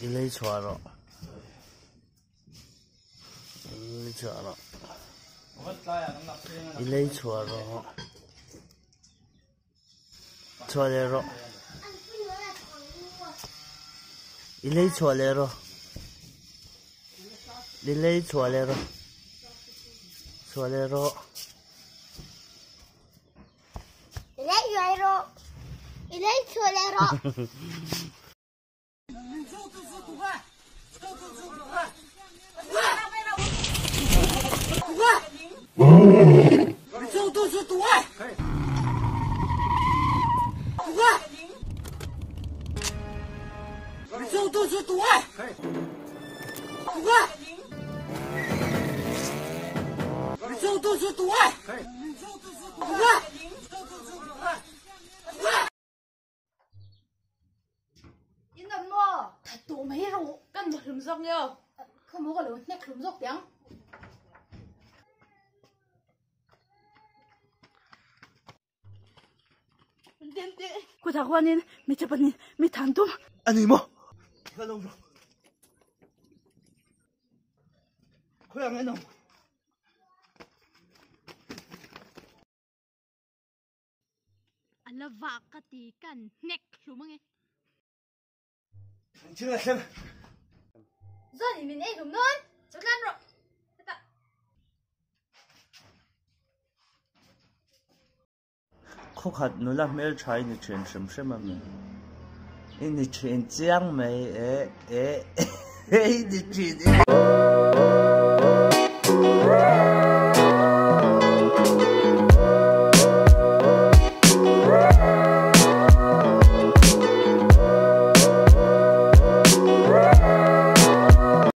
I lei chhuah rawh. I lei chhuah rawh. I lei chhuah rawh. Chhuah leh rawh. I lei chhuah leh rawh. I lei chhuah leh rawh. Chhuah leh rawh. I lei chhuah rawh. I lei chhuah leh rawh. In awm maw? That tawh mai rawh. Kan va hlum zawk nge aw. Khaw maw ka lo hnek hlum zawk teh ang. Kutah khuanin mi che pahnih mi than tum. A ni maw? Ka lo rawh. Khawi ang en awm? A la vak ka ti kan hnek hlum ange. An thil a thleng. Zawn in min ei hlum dawn. Chawtlan rawh. Hetah. Khawkhat nula hmeltha i ni thin hrim hrim a mi? I ni thin chiang mai e e e i ni thin e.